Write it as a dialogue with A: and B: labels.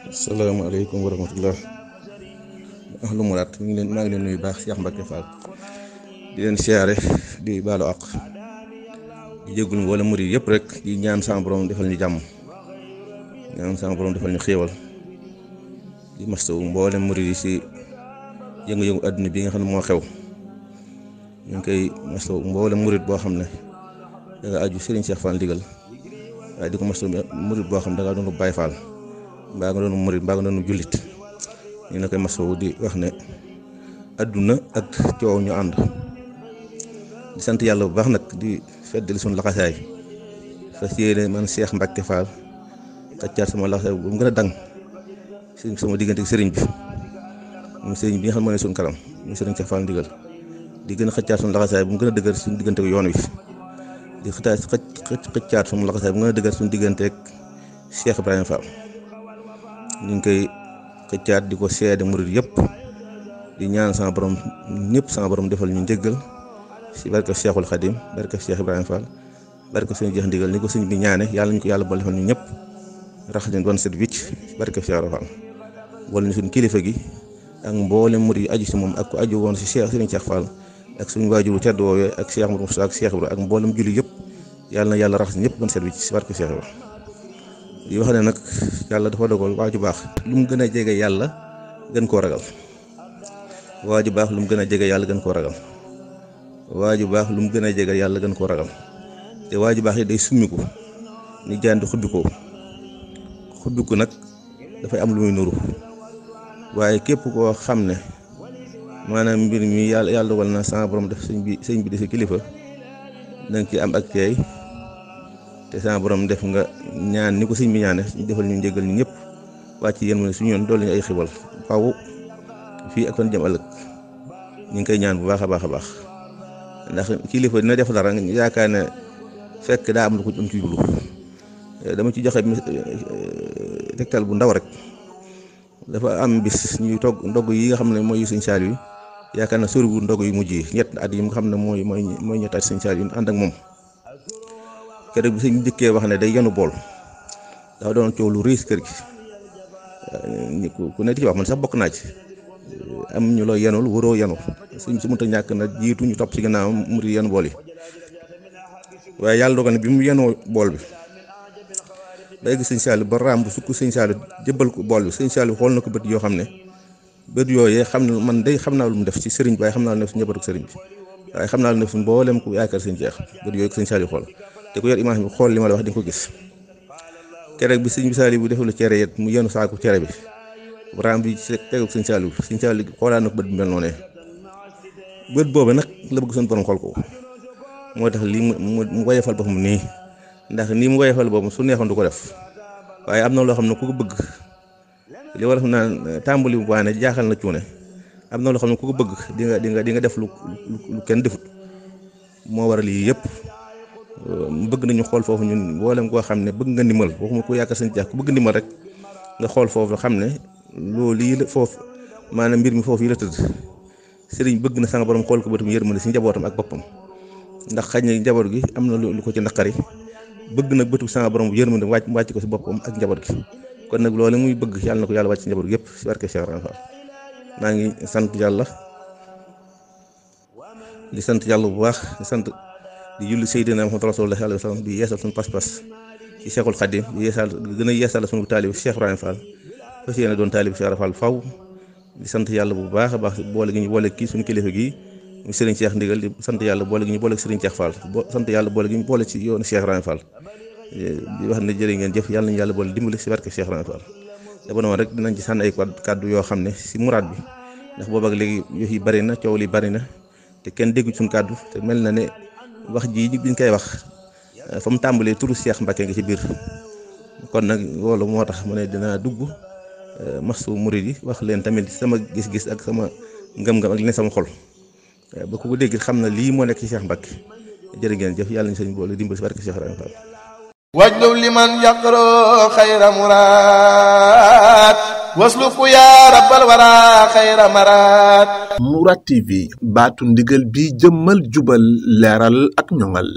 A: Assalamualaikum warahmatullah. Ahlu murat maa ngi leen nuyu baax Cheikh Mbacke Fall di leen siyaare di baalu àq di jéggul wala murid yëpp rek di ñaan sama borom defal ñu jàmm, ñaan sama borom defal ñu xéewal di mastawu mboolem murid yi si yëngu-yëngu àdduna bi nga xam ne moo xew. ñu ngi koy mastawu mboolem murid boo xam ne da nga aju Serigne Cheikh Fall ndigal, waaye di ko mastawu murid boo xam ne da nga doon Baye Fall mbaa nga doon murid mbaa nga doon jullit. ñu ne koy masawu di wax ne adduna ak coow ñu ànd di sant yàlla bu baax nag di feddali suñu laxasaay fas yéene man Cheikh Mbacke Fall xaccaat sama laxasaay bu mu gën a dang sama diggante ak sëriñ bi moom sëriñ bi nga xam ne moo ne suñu kanam ñu sëriñ Cheikh Fall ndigal di gën a xaccaat suñu laxasaay bu mu gën a dëgër suñu diggante ak yoon wi di xëccaat suñu laxasaay bu mu gën a dëgër suñu diggante ak Cheikh Ibrahima Fall. ñu ngi koy xëccaat di ko seede murid yëpp di ñaan sama borom ñëpp sama borom defal ñu njëggal si barke Cheikhul Khadim, barke Cheikh Ibrahima Fall, barke suñu jeex ndigal ni ko sëñ bi ñaane yàlla ñu ko yàlla boole defal ñu ñëpp rax leen doon set wicc barke Cheikh Ibrahima Fall. boole ñu suñu kilifa gi ak mboolem murid yi aju si moom ak ku aju woon si Serigne Cheikh Fall ak suñu waajuru tedd woowee ak Cheikh Moussa ak Cheikh Ibrahima ak mboolem julli yëpp yàlla na yàlla rax ñëpp doon set wicc si barke Cheikh Ibrahima. di wax ne nag yàlla dafa dogal waaju baax lu mu gën a jege yàlla gën koo ragal, waaju baax lu mu gën a jege yàlla gën koo ragal, waaju baax lu mu gën a jege yàlla gën koo ragal. te waaju baax yi day summiku ni jaan di xubbiku nag dafay am lu muy nuru, waaye képp koo xam ne maanaam mbir mi yàlla dogal na sama borom def sëñ bi di si kilifa danga ci am ak teey te sama borom def nga ñaan ni ko sëñ bi ñaane ñu defal ñu njëgal ñu ñëpp wàcc yéen mu ne suñu yoon dolli ñu ay xibal faw fii ak fan jëm ëllëg. ñu ngi koy ñaan bu baax a baax a baax ndax kilifa dina def dara yaakaar ne fekk daa am lu ko am ci jublu. dama ci joxe tegtal bu ndaw rek, dafa am bis ñuy togg ndog yi nga xam ne mooy sëñ Saliou yi yaakaar na soriwul ndog yu mujj yi ñett at yi nga xam ne mooy ñett at sëñ Saliou ànd ak moom. keroog bi sëñ njëkkee wax ne day yenu bool dafa doon coow lu riis kër gi ku ne di ci wax man sax bokk naa ci. am ñu loo yenul waroo yenu suñ su mënta ñàkk na jiitu ñu topp ci gannaaw mu di yenu bool yi, waaye yàlla dogal ne bi mu yenoo bool bi ba egg sëñ Saliou ba raam bu sukk sëñ Saliou jëbbal ko bool bi sëñ Saliou xool na ko bët yoo xam ne bët yooyee xam ne man day xam naa lu mu def ci sëriñ bi waaye xam naa lu mu def ci njabootu sëriñ bi waaye xam naa lu mu def ci mboolem ku yaakaar sëñ Cheikh bët yooyu sëñ Saliou xool. te ku yor image bi xool li ma la wax di nga ko gis. keroog bi sëñ Saliou bu deful cere yet mu yenu saako cere bi raam bi tegoog sëñ Saliou xoolaa na ko bët bi mel noonu bët boobu nag la bëgg suñu borom xool ko moo tax lii mu woyefal boppam nii, ndax nii mu woyefal boppam su neexoon du ko def waaye am na loo xam ne ku ko bëgg li war a xam naan tàmbali bu waane jaaxal na cuune. am na loo xam ne ku ko bëgg di nga def lu kenn defut moo waral lii yëpp. bëgg nañu xool foofu ñun mboolem koo xam ne bëgg nga ndimbal waxuma ko yaakaar sëñ Cheikh ku bëgg ndimbal rek nga xool foofu xam ne loolu yi la foofu maanaam mbir mi foofu yi la tëdd. sëriñ bëgg na sama borom xool ko bëtum yërmande si njabootam ak boppam ndax xëy na njaboot gi am na lu ko ci naqari bëgg na bëtu sama borom yërmande wàcc ko si boppam ak njaboot gi. kon nag loolu muy bëgg yàlla na ko yàlla wàcc si njaboot gi yëpp si barke Cheikh Ibrahima Fall. maa ngi sant yàlla di sant yàlla bu baax di julli Seydina Muhammad Rasulullah sallallahu alayhi wa sallam di yeesal suñu pas-pas ci Cheikhul Khadim di yeesal gën a yeesal suñu taalib Cheikh Ibrahima Fall fas yéene doon taalib Cheikh Ibrahima Fall faw. di sant yàlla bu baax a baax boole gi ñu boole kii suñu kilifa gi mu Serigne Cheikh ndigal di sant yàlla boole gi ñu boole Serigne Cheikh Fall sant yàlla boole gi ñu boole ci yoonu Cheikh Ibrahima Fall. di wax ne jërë ngeen jëf yàlla nañu yàlla boole dimbali si barke Cheikh Ibrahima Fall. dama noonu rek dinañ ci sànni ay kàddu yoo xam ne si muraad bi ndax boobu ak léegi yëf yi bari na coow li bari na te kenn déggu suñu kàddu te mel na ne wax ji biñ koy wax fa mu tàmbalee turu Cheikh Mbacke nga ci biir. kon nag loolu moo tax ma ne dinaa dugg masu murid yi wax leen tamit sama gis-gis ak sama ngëm-ngëm ak li ne sama xol ba ku ko dégg xam na lii moo nekk ci Cheikh Mbacke. jërë ngeen jëf yàlla nañu sëñ boole dimbali si barke Cheikh Ibrahima Fall.
B: wajlu liman yaqro xayra muraad wasluku yaa rabbal wara xayra maraad.
C: Mourad TV baatu ndigal bi jëmmal jubal leeral ak ñoŋal.